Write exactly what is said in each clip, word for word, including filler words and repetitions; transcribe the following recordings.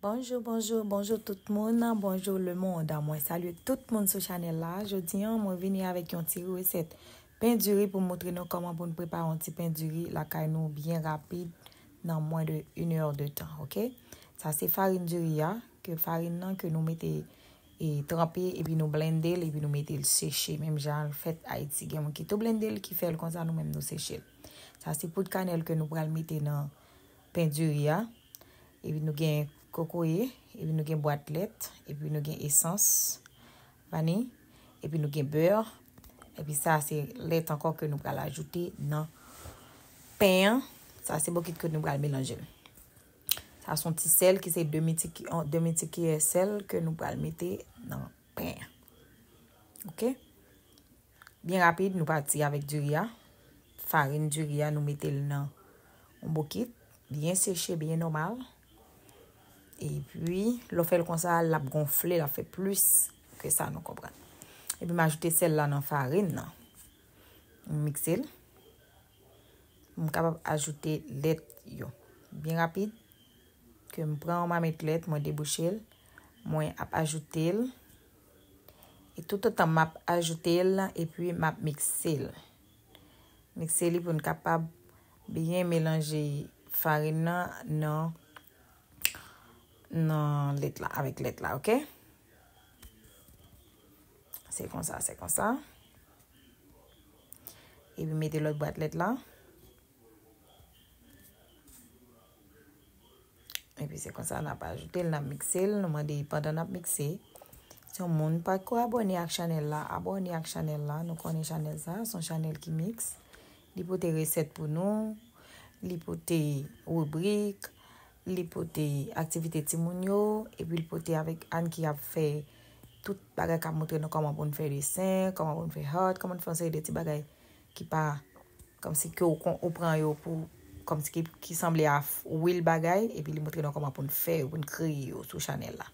Bonjou, bonjou, bonjou tout moun, bonjou lemonn. Mwen salye tout moun sou chanèl la. Jodi a, mwen vini avèk yon ti resèt pen diri pou m montre nou kòman pou n prepare yon ti pen diri lakay nou byen rapid nan mwen de une heure de temps, ok? Sa se farin diri a, ke farin nan ke nou mete e tranpe, epi nou blende l, epi nou mete l seche. Menm jan l fèt Ayiti, gen moun ki tou blende l, ki fè l konsa, nou menm nou seche l. Sa se poud kanèl ke nou pral mete nan pen diri a. Epi nou gen kokoye, epi nou gen bwat lèt, epi nou gen esans vaniy, epi nou gen bè, epi sa se lèt ankò ke nou pral ajoute nan pen an. Sa se bokit ke nou pral melanje l. Sa se yon ti sèl ki se demi ti, demi ti kiyè sèl ke nou pral mete nan pen an. Ok? Byen rapid, nou pati avèk diri a. Farin diri a, nou mete l nan yon bokit. Byen seche, byen nòmal. Epi, lè w fè l konsa, l ap gonfle, l ap fè plis ke sa, nou konprann. Epi, m ajoute sèl la nan farin nan. M mikse l. M kapab ajoute lèt yo. Byen rapid, ke m pran yon mamit lèt, mwen debouche l, mwen ap ajoute l. E toutotan m ap ajoute l, epi m ap mikse l. Mikse li pou n kapab byen melanje farin nan, nan, nan lèt la, avèk lèt la, ok? Se konsa, se konsa. Epi mete lòt bwat lèt la. Epi se konsa n ap ajoute l, n ap mikse l, nou mande pandan n ap mikse. Si yon moun pa ko abòne ak chanèl la, abòne ak chanèl la. Nou konnen chanèl sa, se yon chanèl ki miks. Li pote resèt pou nou, li pote ribrik, li pote aktivite timoun yo, epi li pote avèk Ann ki ap fè tout bagay k ap montre nou kòman pou n fè desen, kòman pou n fè heart, kòman n fè yon seri de ti bagay ki pa kòmsi ke ou kon, ou pran yo pou, kòmsi ki, ki sanble a f-, real bagay, epi li montre nou kòman pou n fè yo, pou n kreye yo sou chanèl la.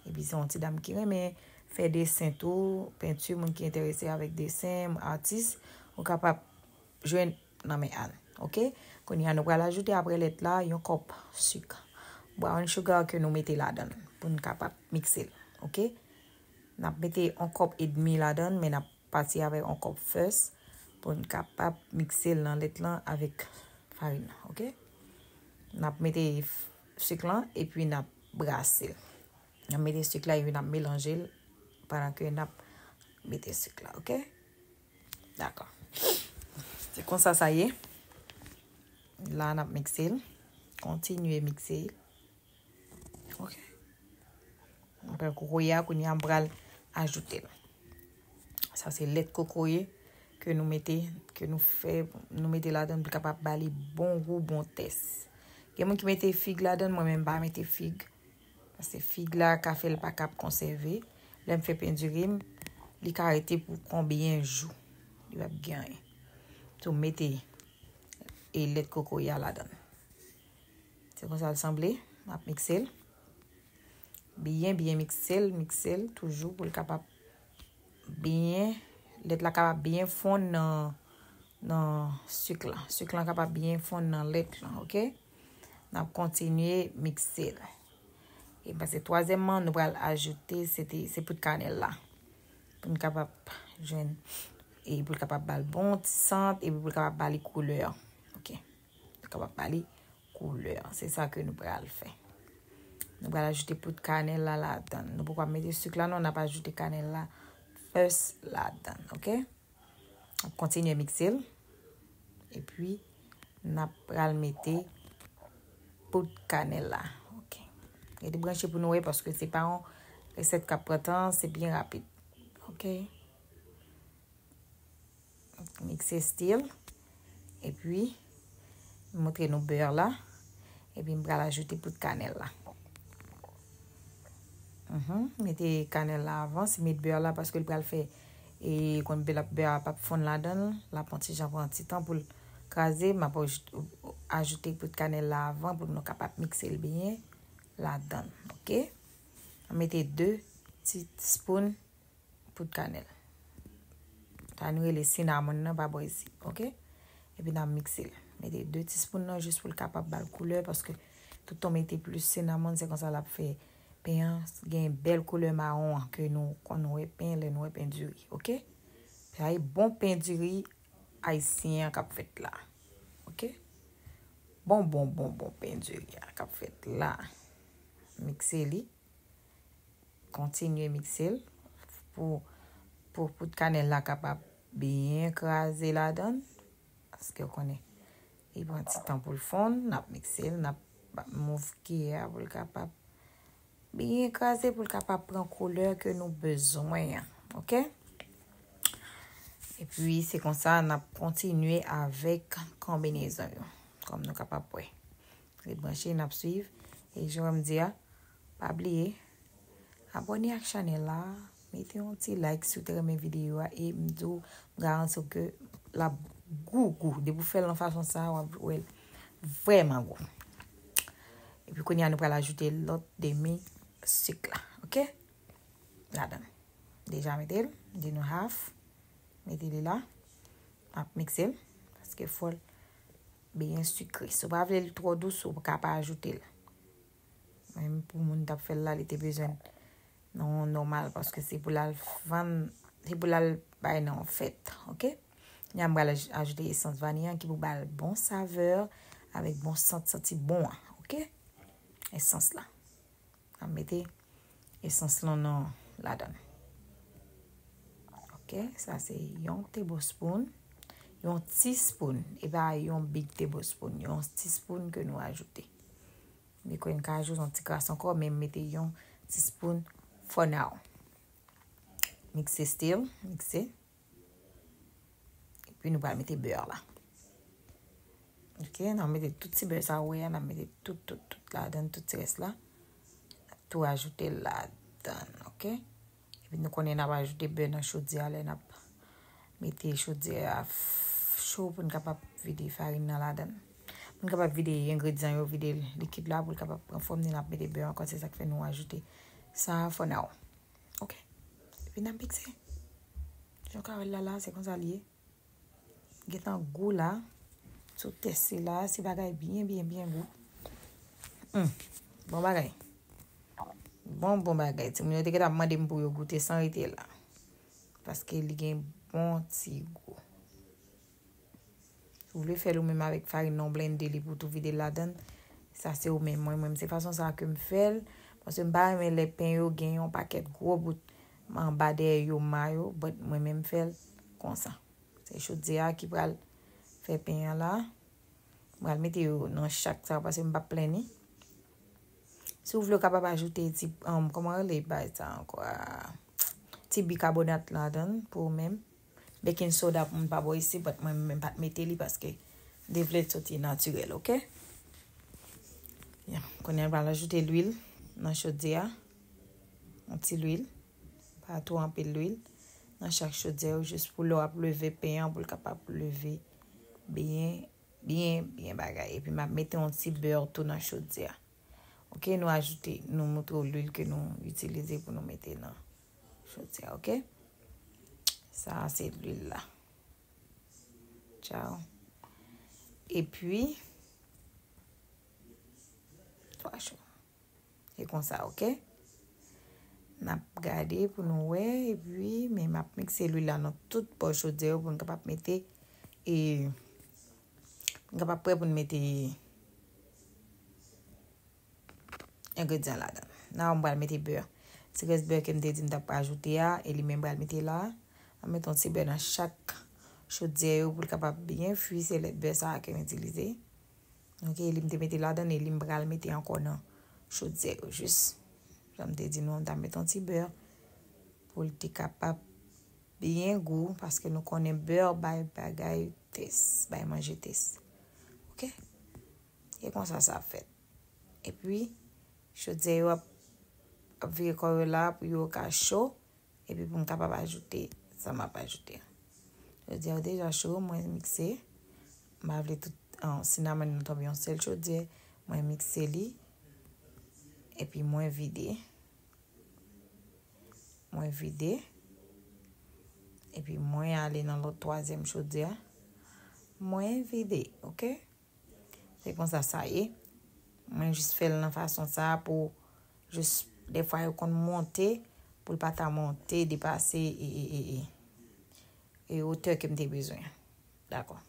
Epi se yon ti dam ki renmen fè desen tou, penti, moun ki enterese avèk desen, atis, ou kapab jwenn nan men Ann, ok? Kounye a, nou pral ajoute apre lèt la, yon kòp sik brown sugar ke nou mete ladan l, pou n kapab mikse l, ok? N ap mete yon kòp edmi ladan l, men n ap pati avèk yon kòp first pou n kapab mikse l nan lèt lan avèk farin nan, ok? N ap mete f-, sik lan epi n ap brase l. N ap mete sik la epi n ap melanje l pandan ke n ap mete sik la, ok? Dakò. Se konsa sa ye. La, n ap mikse l. Kontinye mikse l. Ok. M pran kokoye a, kounye a m pral ajoute l. Sa se lèt kokoye ke nou mete, ke nou fè, nou mete ladan l pou l kapab ba li bon gou, bon tès. Gen moun ki mete fig ladan l, mwen menm m pa mete fig. Paske fig la ka fè l pa kab konsève. Lè m fè pen diri m, li ka rete pou konbyen jou. Li p ap gen anyen. So, m mete e lèt kokoye a ladan l. Se konsa l sanble. M ap mikse l. Byen, byen mikse l, mikse l toujou pou l kapab byen, lèt la kapab byen fonn nan, nan sik la. Sik la kapab byen fonn nan lèt la, ok? N ap kontinye mikse l. E paske twazyèmman, nou pral ajoute, se te, se poud kanèl la. Pou n kapab jwenn, e pou l kapab ba l bon ti sant, epi pou l kapab ba li koulè. Ok. Pou l kapab ba li koulè. Se sa ke nou pral fè. Nou pral ajoute poud kanèl la ladan. Nou poko ap mete sik la non, n ap ajoute kanèl la first ladan, ok? N ap kontinye mikse l. Epi, n ap pral mete poud kanèl la. Ok. Rete branche pou nou wè, paske se pa yon resèt k ap pran tan, se byen rapid. Ok. Mikse still. Epi, montre nou bè la. Epi, m pral ajoute poud kanèl la. Mhm. Mete kanèl la avan, si met bè la, paske l pral fè, e, konn bè la, bè a p ap fonn ladan l, l ap yon ti jan pran ti tan pou l kraze. M ap aj-, ajoute poud kanèl la avan pou nou kapab mikse l byen ladan l, ok? Mete de ti spoon poud kanèl. Sa nou rele cinnamon nan pa bò isit, ok? Epi n ap mikse l. Mete de ti spoon nan jis pou l kapab ba l koulè, paske Tout tan w mete plis sinamon, se konsa l ap fè pen an gen bèl koulè mawon an ke nou konn wè pen lè nou wè pen diri, oke? Sa e bon pen diri ayisyen an k ap fèt la, oke? Bon, bon, bon, bon pen diri a k ap fèt la. Mikse li. Kontinye mikse l pou, pou poud kanèl la kapab byen kraze ladan l. Paske w konnen, li pran ti tan pou l fonn. N ap mikse l, n ap mouv kiyè a pou l kapab byen kraze, pou l kapab pran koulè ke nou bezwen an. Oke? Epi, se konsa n ap kontinye avèk konbinezon yo. Kòm nou kapab wè. Ret branche, n ap swiv. E jan m di a, pa bliye, abòne ak chanèl la, mete yon ti like si w te renmen videyo a, e m di w, m garanti w ke l ap gou gou. Depi w fè l nan fason sa a, w ap wè l vrèman gou. Epi kounye a, nou pral ajoute lòt demi sik la, oke? Ladan l. Deja mete l, m di nou half. Mete li la. M ap mikse l, paske fò l byen sikre. Si w pa vle l twò dous, ou ka pa ajoute l. Menm pou moun t ap fè l la, li te bezwen nan yon nòmal, paske se pou l al vann, se pou l al bay nan yon fèt, oke? Kounye a m pral aj-, ajoute esans vaniy an ki pou ba l bon savè avèk bon sant, santi bon an, oke? Esans la. N ap mete esans lannan ladan l. Oke, sa se yon tablespoon, yon teaspoon, e pa yon big tablespoon, yon teaspoon ke nou ajoute. Dekwè n ka ajoute yon ti kras ankò, men m mete yon teaspoon for now. Mikse still, mikse. Epi nou pral mete bè la. Oke, n ap mete tout ti bè sa ou wè a, n ap mete tout, tout, tout ladan, tout ti rès la. N ap tou ajoute ladan, oke? Epi nou konnen n ap ajoute bè nan chodyè a lè n ap mete chodyè a f-, cho pou n kapab vide farin nan ladan. Pou n kapab vide engredyan yo, vide likid la pou l kapab pran fòm li, n ap mete bè ankò, se sa k fè nou ajoute sa for now. Oke. Epi n ap mikse. Jan w ka wè l la, la, se konsa l ye. Gentan gou la. Sou tès li la, se bagay byen, byen, byen gou. Hmm. Bon bagay. Bon, bon bagay. Timoun yo te gentan ap mande m pou yo goute san rete la. Paske li gen bon ti gou. Si w vle fè l ou menm avèk farin nan, w blende li pou tou vide l ladan l. Sa se ou menm. Mwen menm, se fason sa ke m fè l. Paske m pa renmen lè pen yo gen yon pakèt gwo bout anba dèyè yo ma yo, but mwen menm m fè l konsa. Se chodyè a ki pral fè pen an la. M pral mete yo nan chak sa yo, paske m p ap plen li. Si w vle, w kapab ajoute ti, um, kòman rele bagay sa ankò a? Ti bikabonat ladan l pou ou menm. Baking soda pou moun pa bò isi, but mwen menm pa t mete li paske m te vle l soti natirèl, oke? Ya, kounye a m pral ajoute lwil nan chodyè a. Yon ti lwil. Pa twò anpil lwil. Nan chak chodyè yo, jis pou lè w ap leve pen an, pou l kapab leve byen, byen, byen bagay. Epi m ap mete yon ti bè tou nan chodyè a. Oke, nou ajoute, nou montre w lwil ke nou itilize pou nou mete nan chodyè, oke? Sa a se lwil la. Tchaw. Epi, twa cho. E konsa, oke? N ap gade pou nou wè, epi, men m ap mikse lwil la nan tout bò chodyè yo pou n kapab mete, e, pou n kapab prè pou n mete engredyan ladan. Now, m pral mete bè. Ti rès bè ke m te di m t ap ajoute a, e li menm pral mete la. M mete yon ti bè nan chak chodyè yo pou l kapab byen fwi. Se lèt bè sa a ke m itilize. Oke, li m te mete ladan, e li m pral mete ankò nan chodyè yo. Jis, jan m te di nou, m t ap mete yon ti bè pou l te kapab byen gou, paske nou konnen bè bay bagay tès, bay manje tès. Oke? E konsa sa fèt. Epi, chodyè yo ap, ap vire kò yo la pou yo ka cho. Epi pou m kapab ajoute sa m ap ajoute. Chodyè yo deja cho, mwen mikse. M pa vle tout, ah, sinamon nan tonbe yon sèl chodyè. Mwen mikse li. Epi mwen vide. Mwen vide. Epi mwen ale nan lòt twazyèm chodyè a. Mwen vide, oke? Se konsa sa ye. Mwen jis fè l nan fason sa pou jis defwa yo konn monte, pou l pa ta monte depase e, e, e, e, e otè ke m te bezwen. Dakò.